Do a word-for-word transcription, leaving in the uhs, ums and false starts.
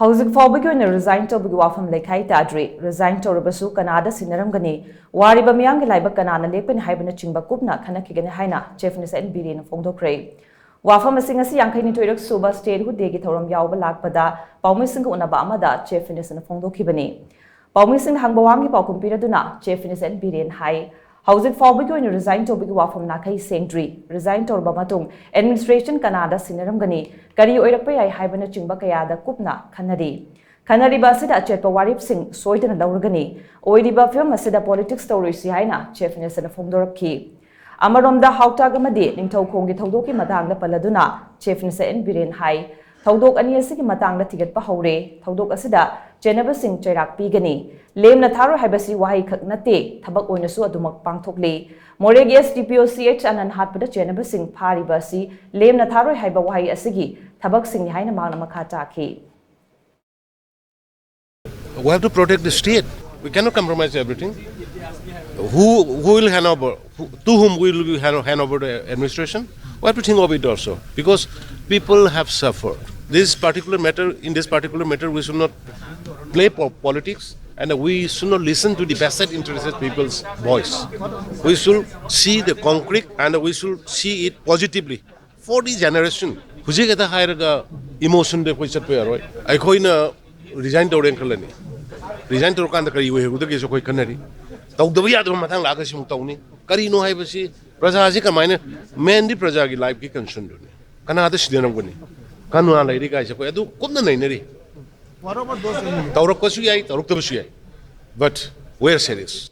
ꯍꯧꯖꯤꯛ ꯐꯥꯎꯕꯒꯤ ꯑꯣꯏꯅ ꯔꯤꯖꯥꯏꯟ ꯇꯧꯕꯒꯤ ꯋꯥꯐꯝ ꯂꯩꯈꯥꯏ ꯇꯥꯗ꯭ꯔꯤ꯫ ꯔꯤꯖꯥꯏꯟ ꯇꯧꯔꯕꯁꯨ ꯀꯅꯥꯗ ꯁꯤꯟꯅꯔꯝꯒꯅꯤ, ꯋꯥꯔꯤꯕ ꯃꯤꯌꯥꯝꯒꯤ ꯂꯥꯏꯕꯛ ꯀꯅꯥꯅ ꯂꯦꯞꯀꯅꯤ ꯍꯥꯏꯕꯅꯆꯤꯡꯕ ꯀꯨꯞꯅ ꯈꯟꯅꯈꯤꯒꯅꯤ ꯍꯥꯏꯅ ꯆꯤꯐ ꯃꯤꯅꯤꯁꯇꯔ ꯑꯦꯟ ꯕꯤꯔꯦꯟꯅ ꯐꯣꯡꯗꯣꯛꯈ꯭ꯔꯦ꯫ ꯋꯥꯐꯝ ꯑꯁꯤ ꯉꯁꯤ ꯌꯥꯡꯈꯩꯅꯤꯊꯣꯏꯔꯛ ꯁꯨꯕ ꯁ꯭ꯇꯦꯠꯍꯨꯗ ꯗꯦꯒꯤ ꯊꯧꯔꯝ ꯌꯥꯎꯕ ꯂꯥꯛꯄꯗ ꯄꯥꯎꯃꯤꯁꯤꯡꯒ ꯎꯅꯕ ꯑꯃꯗ ꯆꯤꯐ ꯃꯤꯅꯤꯁꯇꯔꯅ ꯐꯣꯡꯗꯣꯛꯈꯤꯕꯅꯤ꯫ ꯄꯥꯎꯃꯤꯁꯤꯡꯅ ꯍꯪꯕ ꯋꯥꯍꯪꯒꯤ ꯄꯥꯎꯈꯨꯝ ꯄꯤꯔꯗꯨꯅ ꯆꯤꯐ ꯃꯤꯅꯤꯁꯇꯔ ꯑꯦꯟ ꯕꯤꯔꯦꯟ ꯍꯥꯏ, ꯍꯧꯖꯤꯛ ꯐꯥꯎꯕꯒꯤ ꯑꯣꯏꯅ ꯔꯤꯖꯥꯏꯟ ꯇꯧꯕꯒꯤ ꯋꯥꯐꯝ ꯅꯥꯈꯩ ꯁꯦꯡꯗ꯭ꯔꯤ꯫ ꯔꯤꯖꯥꯏꯟ ꯇꯧꯔꯕ ꯃꯇꯨꯡ ꯑꯦꯗꯃꯤꯅꯤꯁꯇ꯭ꯔꯦꯁꯟ ꯀꯅꯥꯗ ꯁꯤꯟꯅꯔꯝꯒꯅꯤ, ꯀꯔꯤ ꯑꯣꯏꯔꯛꯄ ꯌꯥꯏ ꯍꯥꯏꯕꯅꯆꯤꯡꯕ ꯀꯌꯥꯗ ꯀꯨꯞꯅ ꯈꯟꯅꯔꯤ꯫ ꯈꯟꯅꯔꯤꯕ ꯑꯁꯤꯗ ꯑꯆꯦꯠꯄ ꯋꯥꯔꯦꯞꯁꯤꯡ ꯁꯣꯏꯗꯅ ꯂꯧꯔꯒꯅꯤ꯫ ꯑꯣꯏꯔꯤꯕ ꯐꯤꯕꯝ ꯑꯁꯤꯗ ꯄꯣꯂꯤꯇꯤꯛꯁ ꯇꯧꯔꯣꯏꯁꯤ ꯍꯥꯏꯅ ꯆꯤꯐ ꯃꯤꯅꯤꯁꯇꯔꯅ ꯐꯣꯡꯗꯣꯔꯛꯈꯤ꯫ ꯑꯃꯔꯣꯝꯗ ꯍꯥꯎꯇꯥꯛ ꯑꯃꯗꯤ ꯅꯤꯡꯊꯧꯈꯣꯡꯒꯤ ꯊꯧꯗꯣꯛꯀꯤ ꯃꯇꯥꯡꯗ ꯄꯜꯂꯗꯨꯅ ꯆꯤꯐ ꯃꯤꯅꯤꯁꯇꯔ ꯑꯦꯟ ꯕꯤꯔꯦꯟ ꯍꯥꯏ, ꯊꯧꯗꯣꯛ ꯑꯅꯤ ꯑꯁꯤꯒꯤ ꯃꯇꯥꯡꯗ ꯊꯤꯒꯠꯄ ꯍꯧꯔꯦ꯫ ꯊꯧꯗꯣꯛ ꯑꯁꯤꯗ ꯆꯦꯟꯅꯕꯁꯤꯡ ꯆꯩꯔꯥꯛ ꯄꯤꯒꯅꯤ꯫ ꯂꯦꯝꯅ ꯊꯥꯔꯣꯏ ꯍꯥꯏꯕꯁꯤ ꯋꯥꯍꯩ ꯈꯛ ꯅꯠꯇꯦ, ꯊꯕꯛ ꯑꯣꯏꯅꯁꯨ ꯑꯗꯨꯃꯛ ꯄꯥꯡꯊꯣꯛꯂꯤ꯫ ꯃꯣꯔꯦꯒꯤ ꯑꯦꯁ ꯗꯤ ꯄꯤ ꯑꯣ ꯁꯤ ꯑꯩꯆ ꯑꯅꯟ ꯍꯥꯠꯄꯗ ꯆꯦꯟꯅꯕꯁꯤꯡ ꯐꯥꯔꯤꯕ ꯑꯁꯤ ꯂꯦꯝꯅ ꯊꯥꯔꯣꯏ ꯍꯥꯏꯕ ꯋꯥꯍꯩ ꯑꯁꯤꯒꯤ ꯊꯕꯛꯁꯤꯡꯅꯤ ꯍꯥꯏꯅ ꯃꯍꯥꯛꯅ ꯃꯈꯥ ꯇꯥꯈꯤ꯫ We have to protect the state. We cannot compromise everything. Who, who will hand over? Who, to whom will we hand, hand over the administration? We have to think of it also, because people have suffered. This particular matter, in this particular matter, we should not play po- politics, and we should not listen to the vested interested people's voice. We should see the concrete and we should see it positively. For the generation, ꯍꯧꯖꯤꯛ ꯍꯦꯛꯇ ꯍꯥꯏꯔꯒ ꯏꯃꯣꯁꯟꯗ ꯑꯩꯈꯣꯏ ꯆꯠꯄ ꯌꯥꯔꯣꯏ꯫ ꯑꯩꯈꯣꯏꯅ resign ꯇꯧꯔꯦꯅ ꯈꯜꯂꯅꯤ꯫ Resign ꯇꯧꯔꯀꯥꯟꯗ ꯀꯔꯤ ꯑꯣꯏꯍꯧꯒꯗꯒꯦꯁꯨ ꯑꯩꯈꯣꯏ ꯈꯟꯅꯔꯤ꯫ ꯇꯧꯗꯕ ꯌꯥꯗꯕ ꯃꯇꯥꯡ ꯂꯥꯛꯑꯒ ꯁꯤꯃꯨꯛ ꯇꯧꯅꯤ꯫ ꯀꯔꯤꯅꯣ ꯍꯥꯏꯕꯁꯤ ꯄ꯭ꯔꯖꯥꯁꯤ ꯀꯃꯥꯏꯅ, ꯃꯦꯟꯗꯤ ꯄ꯭ꯔꯖꯥꯒꯤ ꯂꯥꯏꯐꯀꯤ ꯀꯟꯁꯔꯟꯗꯨꯅꯤ꯫ ꯀꯅꯥꯗ ꯁꯤꯟꯅꯔꯝꯒꯅꯤ? ꯀꯅꯥ ꯂꯩꯔꯤ ꯀꯥꯏꯁꯦ ꯑꯩꯈꯣꯏ ꯑꯗꯨ ꯀꯨꯞꯅ ꯅꯩꯅꯔꯤ꯫ ꯇꯧꯔꯛꯄꯁꯨ ꯌꯥꯏ, ꯇꯧꯔꯛꯇꯕꯁꯨ ꯌꯥꯏ, but we are serious.